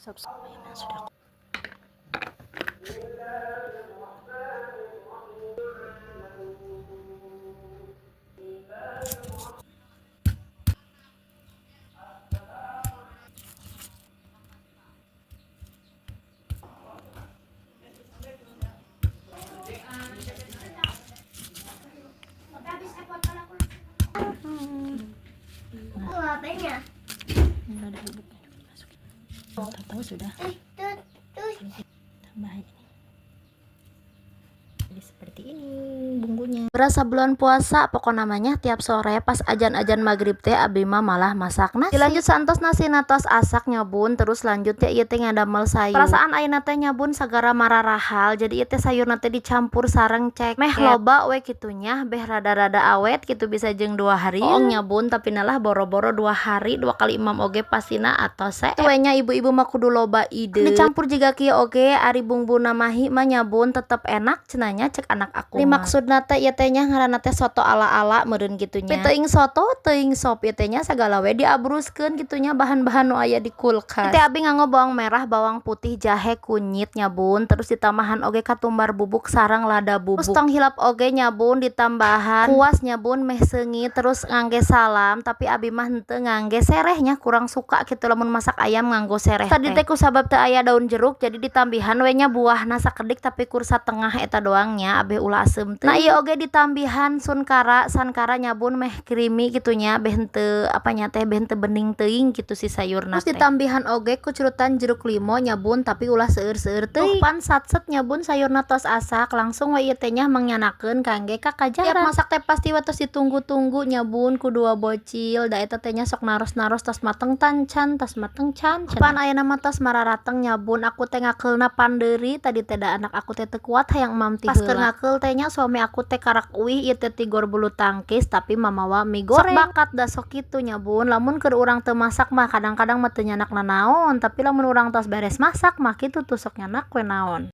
Subscribe sudah. Itu HP-nya. Ini ada bubuknya juga dimasukin. Tahu-tahu sudah. Terus Tambahan ini. Jadi seperti ini bumbunya. Berasa bulan puasa pokok namanya tiap sore pas ajan-ajan maghrib teh abi mah malah masak nasi. Dilanjut santos nasi tos asak nya, Bun, terus lanjut ya ieu teh ngadamel sayur. Perasaan ayeuna teh nya, Bun, sagara mararahal, jadi ieu teh sayurna teh dicampur sareng ceket. Meh loba we kitu nya, beh rada-rada awet gitu, bisa jeung 2 hari. Oh nya, Bun, tapi nalah boro-boro 2 hari, dua kali imam oge pastina atau se. Tuh nya, ibu-ibu mah kudu loba ide. Dicampur jiga kieu oge ari bumbuna mahi mah nya, Bun, tetep enak cenah nya cek anak aku. Di maksudna teh ieu teh nya ngaranna teh soto ala-ala meureun kitu nya. Teuing soto teuing sop ieu teh nya, sagala we diabruskeun kitu nya, bahan-bahan nu aya di kulkas. Teh abi nganggo bawang merah, bawang putih, jahe, kunyit nya, Bun, terus ditambahan oge katumbar bubuk sareng lada bubuk. Terus tong hilap oge nya, Bun, ditambahan kuas nya, Bun, meh seungit. Terus ngangge salam, tapi abi mah henteu ngangge serehnya, kurang suka kitu lamun masak ayam nganggo sereh. Tadi teh kusabab teu aya daun jeruk, jadi ditambihan we nya buahna sakedik, tapi kur satengah eta doang nya, abeh ulah asem teh. Nah, ieu oge ditambihan sunkara sankara nya, Bun, meh creamy kitu nya, beh henteu apa nya teh, beh henteu bening teuing kitu si sayurna. Terus ditambihan oge kucurutan jeruk limo nya, Bun, tapi ulah seueur-seueur teuing. Pan satset nya, Bun, sayurna tos asak, langsung we ieu teh nya mengyanakeun kangge kakajaran. Tiap masak teh pasti we tos ditunggu-tunggu nya, Bun, ku dua bocil, da eta teh nya sok naros-naros tos mateng tacan, tos mateng can. Pan ayeuna mah tos mararateng nya, Bun, aku teh ngakeulna pandeuri tadi teh, da anak aku teh teu kuat hayang emam ti. Pas keur ngakeul teh nya, suami aku teh karak uih ieu teh ti GOR bulu tangkis, tapi mamawa mie goreng. Sok bakat da sok kitu nya, Bun, lamun keur urang teu masak mah kadang-kadang mah teu nyanak nanaon, tapi lamun urang tos beres masak mah kitu tuh sok nyanak we naon.